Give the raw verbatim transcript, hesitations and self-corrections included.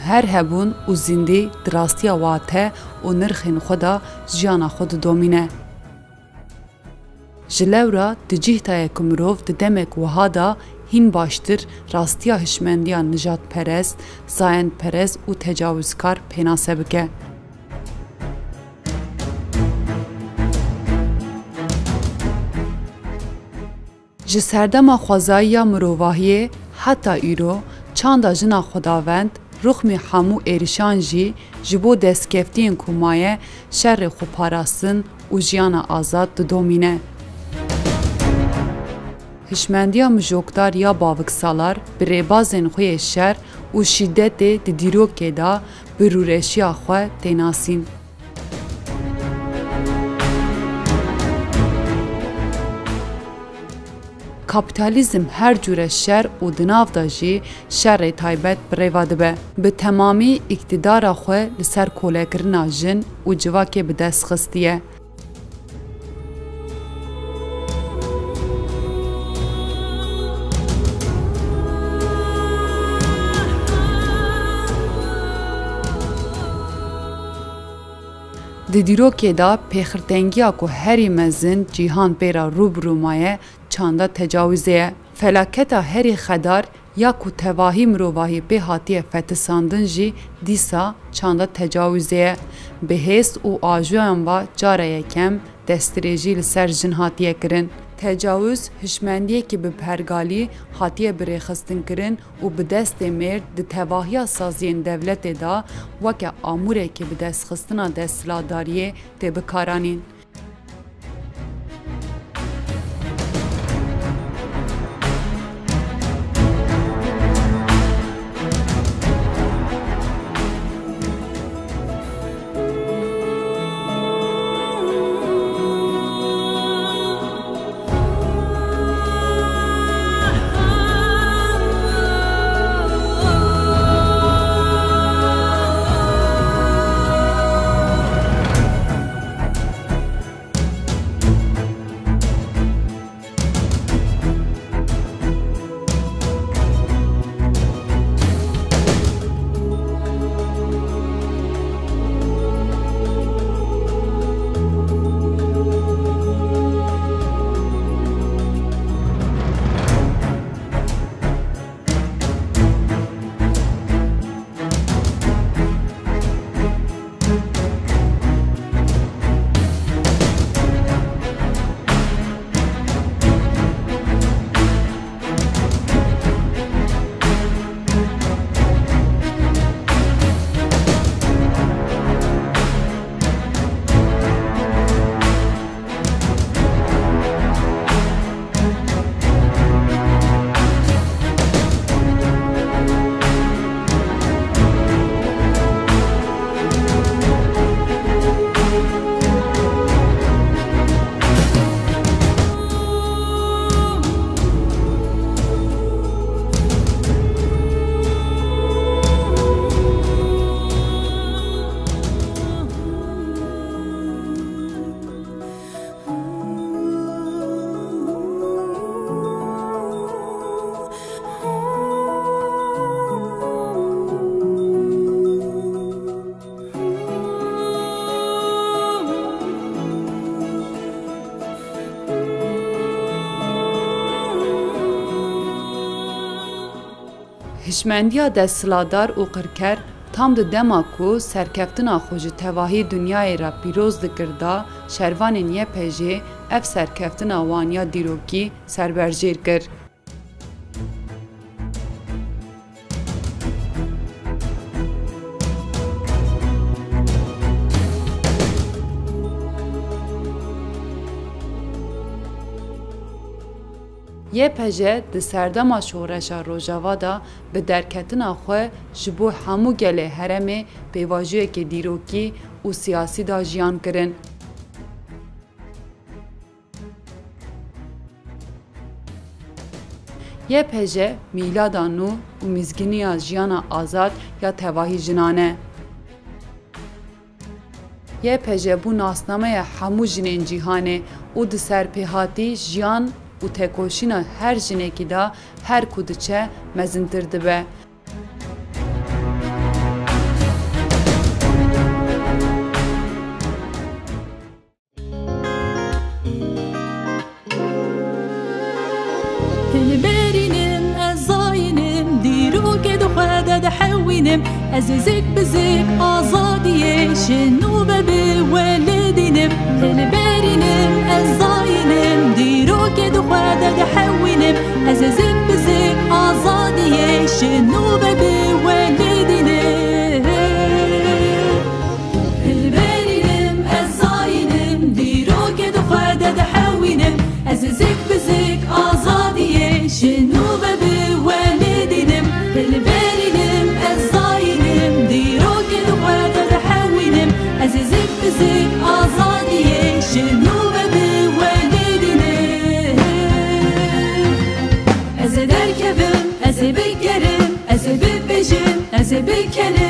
Her hebûn û zîndî di rastiya wate û nirxên xwe de jiyana xwe didomîne. Ji lewra di cih de ye ku mirov di demek wiha de hîn baştir rastiya hişmendiya nijadperest, zayendperest û tecawizkar pênase bike. Ji serdema xwezayî ya mirovahiyê heta îro, çanda jina xwedawend, ruxmî hemû êrişan jî ji bo destkeftiyên ku maye şerê xwe parastin û jiyana azad didomîne. Hişmendiya mijokdar ya baviksalar bi rêbazên xwe yê şer û şîdetê di dîrokê de bi rûreşiya xwe tê nasîn. Kapîtalîzm her cûre şer û di nav de jî şerê taybet bi rêva dibe. Bi temamî îktidara xwe li ser kolekirina jin û civakê bi dest xistiye. Di dîrokê de pêxirtengiya ku herî mezin cîhan pê re rû bi rû maye, çanda tecawizê ye. Felaketa herî xedar ya ku tevahî mirovahî pê hatiye fetisandin jî dîsa çanda tecawizê ye. Bi hêst û ajoyan ve cara yekem destdirêjî li ser jin hatiye kirin. Tecawiz, hişmendiyekî bi pergalî hatiye birêxistinkirin û bi destê mêr di tevahiya saziyên dewletê de weke amûrekî bi destxistina desthilatdariyê tê bikaranîn. Hişmendiya desthilatdar û qirker tam di dema ku serkeftina xwe ji tevahî dinyayê re pîroz dikir de, şervanên Y P J'ê ev serkeftina wan ya dîrokî serberjêr kir. Y P J di serdema şoreşa Rojava de bi derketina xwe ji bo hemû gelê herêmê pêvajoyekê dîrokî û siyasî de jiyan kirin. Y P J mîlada nû û mizgîniya jiyana azad ya tevahî jinan e. Y P J bû nasnameya hemû jinên cîhanê û di serpêhatî jiyan û tekoşîna her jinekî de her ku diçe mezintir dibe. Hilberînim, ez zayînim, dîrokê di xwe de dihewînim. Ez ê zik bi zik azadiyê ji nû ve bi we lê dînim. Hilberînim, ez zayînim, dîrokê di xwe de dihewînim. Ez ê zik bi zik azadiyê ji nû ve bi we lê dînim. Hilberînim, ez zayînim, dîrokê di xwe de dihewînim. Ez ê zik bi zik azadiyê ji nû ve bi we lê dînim. Hilberînim, ez zayînim, dîrokê di xwe de dihewînim. Ez ê zik bi zik azadiyê ji nû ve bi we lê dînim. Ez ê derkevim, ez ê bigerim, ez ê bibêjim, ez ê bikenim.